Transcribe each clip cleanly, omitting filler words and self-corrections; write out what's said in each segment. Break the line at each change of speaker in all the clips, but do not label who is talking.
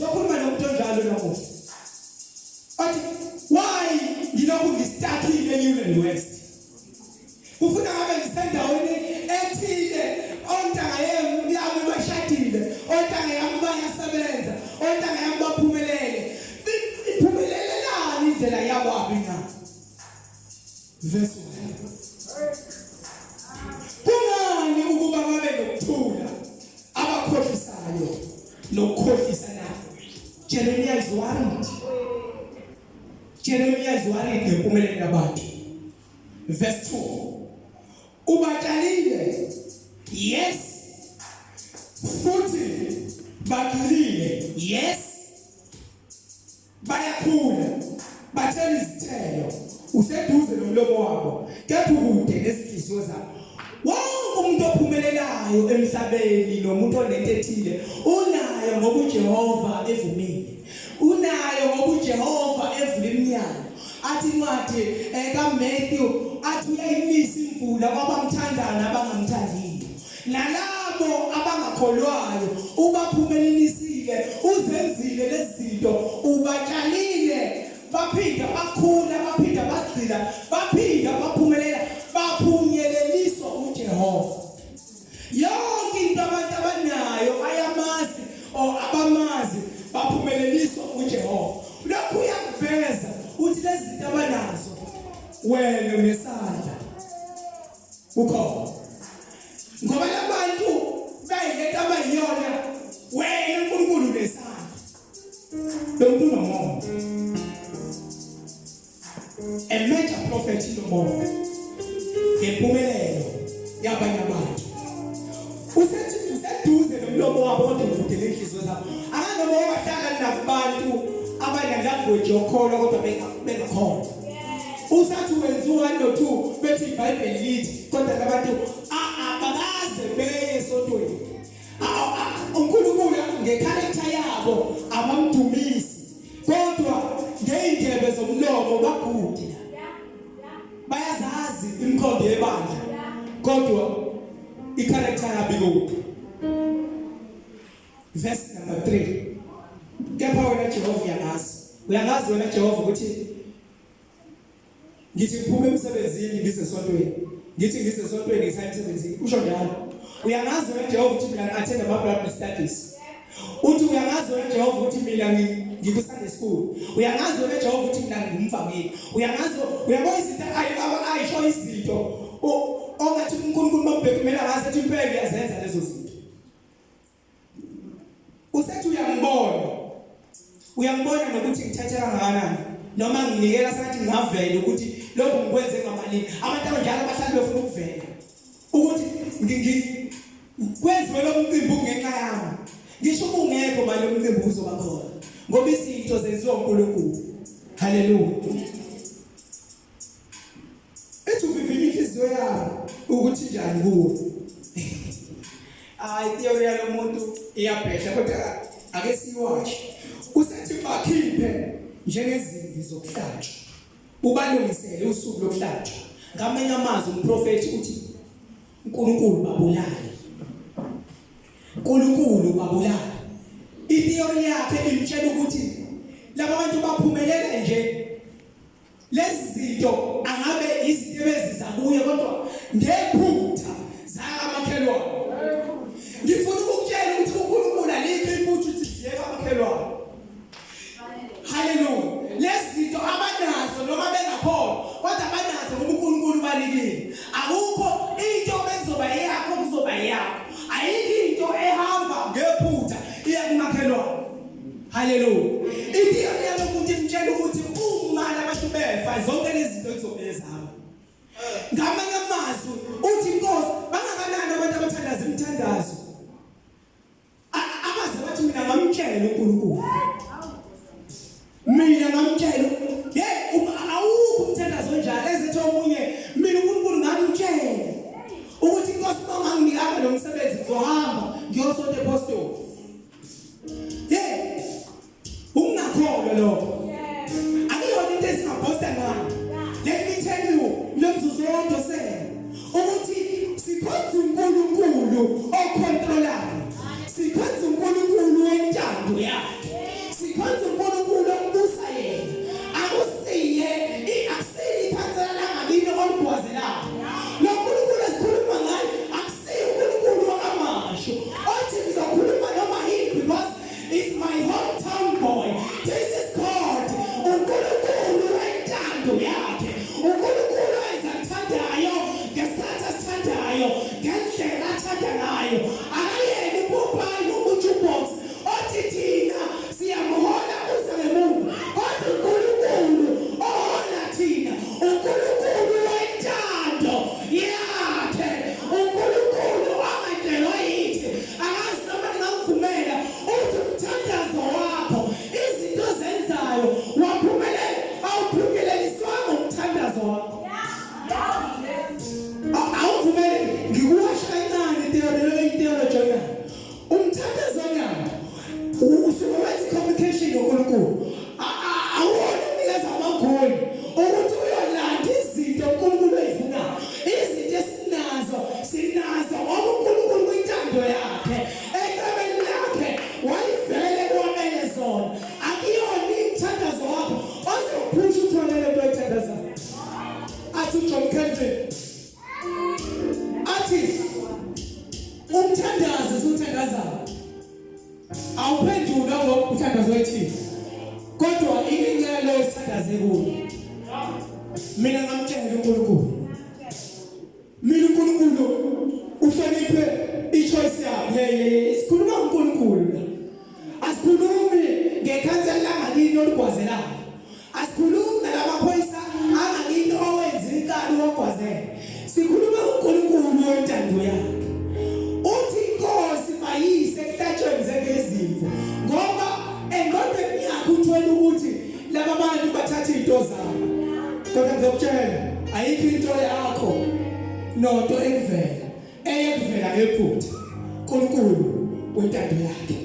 Sokhuluma nomuntu onjalo namuhla. Athi why ngilokhu ngistakile eNewland West? Kufuna ngabe ngisendaweni ethile ontanga yami bashadile, ontanga yami bayasebenza, ontanga yami baphumelele. Iphumelelelani indlela yabo abi na? Verse 1. Kungani ukuba babe nokuthula abakhohlisayo nokukhohlisa na? Jeremiah is worried. Jeremiah is worried ngempumelelo yabantu. Verse 2. Ubatshalile. Yes. Futhi bagxilile. Yes. Bayakhula. Bathela izithelo. Useduze nomlomo wabo, kepha ukude nezinhliziyo zabo. Wonke umuntu ophumelelayo emhlabeni nomuntu onento ethile unayo ngoba uJehova evumile. Unayo ngoba uJehova evula iminyango. Athi incwadi eh, kaMatthew athi uyayimisa imvula kwabamthandayo nabangamthandiyo. Nalabo abangakholwayo ubaphumelelisile, uzenzile lezi zinto, ubatshalile baphinda bakhula, baphinda bagxila, baphinda baphumelela, baphunyeleliswa uJehova. Yonke into abantu abanayo bayamazi or abamazi baphumeleliswa uJehova. Lokhu uyakuveza uthi lezi zinto abanazo wena unesandla ukhona. Ngoba labantu bayilento abayiyona wena uNkulunkulu unesandla. Lo muntu unomona. A major prophet unomona. Ngempumelelo yabanye abantu. Usethi useduze nomlomo wabo kodwa ukude nenhliziyo zabo. Akanoma wahlala nabantu abanelanguage yokholwa kodwa bengakholwa. Usathi wenza u-1 no-2 bethi iBhayibheli lithi kodwa labantu abakaze beye esontweni. uNkulunkulu ngecharacter yabo abamdumisi kodwa ngeyindebe zomlomo bagudi bayazazi imikhondo yebandla kodwa icharacter yabo ikude. Verse number 3, kepha wena Jehova uyangazi, uyangazi wena Jehova ukuthi Ngithi ngiphuma emsebenzini ngize esontweni. Ngithi ngize esontweni ngisaya emsebenzini. Usho njalo. Uyangazi wena Jehova ukuthi mina ngi-attend ama-Bible studies. Uthi uyangazi wena Jehova ukuthi mina ngiku Sunday school. Uyangazi wena Jehova ukuthi mina ngumvangeli. Uyangazi uyabona izinto ayisho izinto ongathi uNkulunkulu mabheke kumele ngazi ethi impela uyazenza lezo zinto. Usethi uyangibona. Uyangibona nokuthi ngithathe kangakanani noma nginikela sengathi ngingavela ukuthi lokhu ngikwenze ngamalini. Abantu abanjalo bahlale befuna ukuvela ukuthi kwenziwe lo mcimbi kungenxa yami. Ngisho ubungekho manje umcimbi uzoba khona ngoba izinto zenziwa uNkulunkulu. Haleluya. Ethi uvivinya inhliziyo yami ukuthi njani kuwe. Hayi theory yalomuntu iyabhesha kodwa ake siyiwashe. Usethi bakhiphe njengezimvi zokuhlatshwa. Ubalungisele usuku lokuhlatshwa. Ngamanye amazwi umprofethi uthi uNkulunkulu babulale. uNkulunkulu babulale. Itheory yakhe imtshela ukuthi laba bantu baphumelele nje Lezi zinto angabe izinto ebeziza kuye kodwa ngephutha zakamakhelwane. Ngifuna ukukutshela ukuthi uNkulunkulu alikho iphutha ukuthi siyeka amakhelwane. Haleluya. Lezi zinto abanazo noma bengakholwa kodwa abanazo ngoba uNkulunkulu ubanikile. Akukho into bekuzoba eyakho kuzoba eyakho. Ayikho into ehamba ngephutha iya kumakhelwane. Haleluya. Impilo yalomuntu imtshela ukuthi uma labantu befa zonke lezi zinto kuzobe zami. Ngamanye amazwi uthi inkosi bangakanani abantu abathandaza imithandazo. Abaze bathi mina ngamtshela uNkulunkulu. Mina ngamtshela hey awukho umthandazo onjalo ezethe omunye mina uNkulunkulu ngamtshela ukuthi inkosi uma unganginikanga lo msebenzi ngizohamba ngiyosonta epostoli. Hey, ukungakholwa lokho. Akuyona into esingabhosta ngayo. Let me tell you, lo mzuzu owodwa sele ukuthi sikhonza uNkulunkulu ocontrolayo. Sikhonza uNkulunkulu wentando yakhe. expectation yoNkulunkulu. Awuwona unikeza amagoli ukuthi uyolanda izinto uNkulunkulu ezifunayo. Izinto esinazo sinazo ngoba uNkulunkulu kwintando yakhe ecebeni lakhe wayivele kwamele zona. Akuyona imithandazo wakho ozophusha uthole lento oyithandazayo. Athi uJohn Calvin athi umthandazo esiwuthandazayo awuphendulwa ngomthandazo wethini kodwa ingenxa yaloyo esithandaze kuyo. Mina ngamtshela uNkulunkulu, mina uNkulunkulu uhloniphe i-choice yami. Hey, sikhuluma uNkulunkulu la, asikhulumi ngekhansela langakini oligwazelayo, asikhulumi nalamaphoyisa angakini owenza icala wogwazela, sikhuluma uNkulunkulu wentando yakhe. Uthi inkosi mayise ekuhlatshweni njengezimvu, ngoba engqondweni yakhe uthwele ukuthi laba bantu bathatha izinto zabo. Kodwa ngizokutshela, ayikho into yakho nonto ekuvela eyekuvela ngephutha. uNkulunkulu wentando yakhe.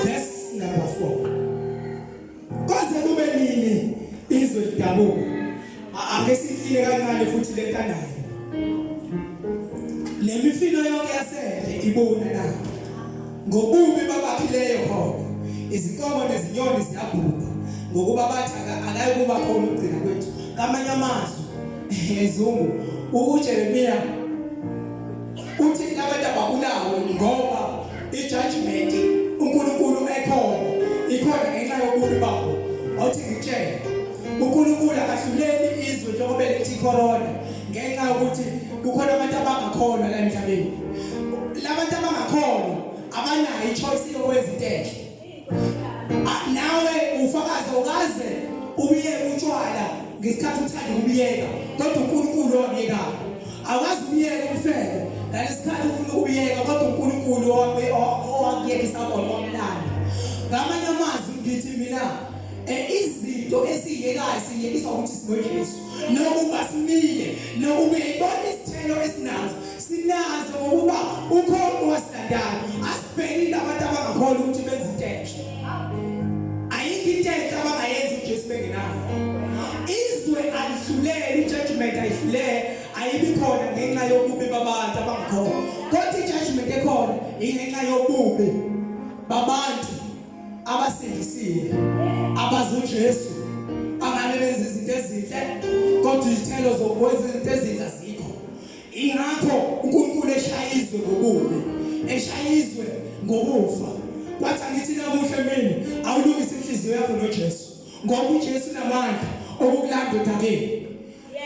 Verse number 4. Koze kube nini izwe lidabuka? Ake sihlile kancane futhi lentanayo. Le mifino yonke yasendle ibuna na. Ngobubi babakhileyo khona. Izinkomo nezinyoni ziyabhubha ngokuba bathi akayikuba khona ukugcina kwethu. Ngamanye amazwi ezungu uJeremiya uthi labantu ababulawe ngoba ijudgment uNkulunkulu ekhona ikhona ngenxa yobubi babo. Awuthi ngitshele, uNkulunkulu akahluleli izwe njengoba elethe icorona ngenxa yokuthi kukhona abantu abangakholwa la emhlabeni. Labantu abangakholwa abanayo ichoice yokwenza into enhle. Nawe ufakaze ukaze ubiyeke utshwala ngesikhathi uthanda ukubiyeka, kodwa uNkulunkulu wabiyekayo. Awukaze ubiyeke ubufebe ngalesikhathi ufuna ukubiyeka, kodwa uNkulunkulu owakuyekisa kona wamlanda. Ngamanye amazwi ngithi mina izinto esiyekayo siyekiswa ukuthi sinoJesu, nokuba simile, nokuba uyayibona isithelo esinazo sinazo ngokuba ukhona owasilandayo. Asibhekile abantu abangakholwa ukuthi benza into enhle. Ayikho into enhle abangayenza uJesu bengenayo. Izwe alihluleli, ijudgment ayihluleli, ayibi khona ngenxa yobubi babantu abangakholwa, kodwa ijudgment ekhona ingenxa yobubi babantu abasindisiwe abazi uJesu, abanye benza izinto ezinhle kodwa izithelo zokwenza izinto ezinhle azikho. Ingakho uNkulunkulu eshaya izwe ngobubi, eshaya izwe ngokufa. Kwathi angithi namuhla emini awulungise inhliziyo yakho noJesu, ngoba uJesu unamandla okukulanda odakeni,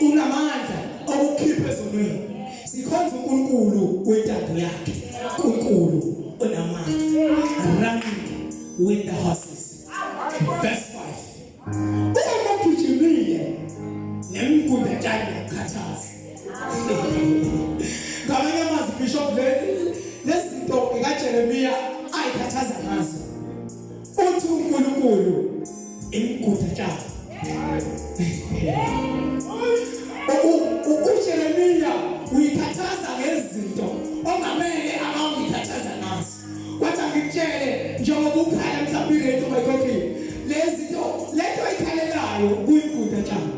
unamandla okukhipha ezonweni. Sikhonza uNkulunkulu wentando yakhe, uNkulunkulu onamandla. Running with the horses. Verse 5. Uma ugijimile nemgundatshani yakukhathaza. Ngamanye amazwi Bishop lezinto ikaJeremiya ayikhathaza ngazo. Uthi uNkulunkulu imgundatshani. UJeremiya uyikhathaza ngezinto ongamele akawuyikhathaza ngazo. Kwathi angikutshele njengoba ukhala mhlawumbe irenti ungayikhokhile. Lezi nto lento oyikhalelayo kuyiguda tshani.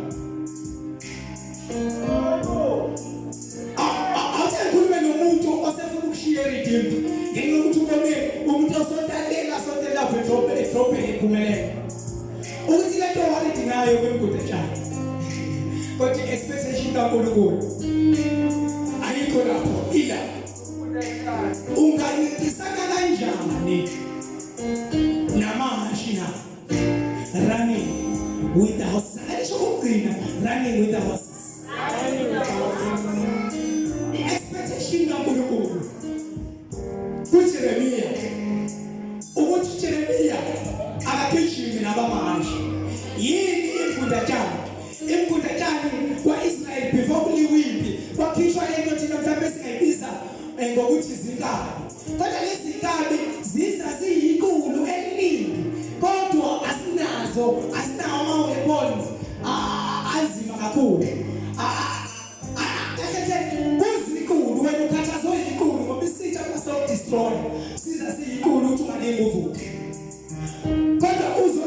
Awuthi ngikhulume nomuntu osefuna ukushiya eRedeemed ngenxa yokuthi ubone umuntu osontalela sontela lapho edrobheni ephumelela. Ukuthi lento worried ngayo kuyiguda tshani. Kodwa i-expectation kaNkulunkulu ayikho lapho ila. Ungancintisana kanjani namahhashi na? Running with the horses. Alisho ukugcina running with the horses. I-expectation kaNkulunkulu kuJeremiya ukuthi Jeremiya akagijimi nabamahhashi. Yini imfundatshana? Imgundatshani kwa-Israyeli before kuliwa impi kwakhishwa lento thina mhlawumbe esingayibiza ngokuthi izinkabi. Kodwa lezi zinkabi ziza ziyiqulu eliningi kodwa asinazo, asinawo ama-weapons anzima kakhulu. Kahle kahle kuziqulu, wena ukhathazwe yiqulu ngoba isitha kuma-self destroy siza siyiqulu ukuthi ungalingi uvuke. Kodwa uzwe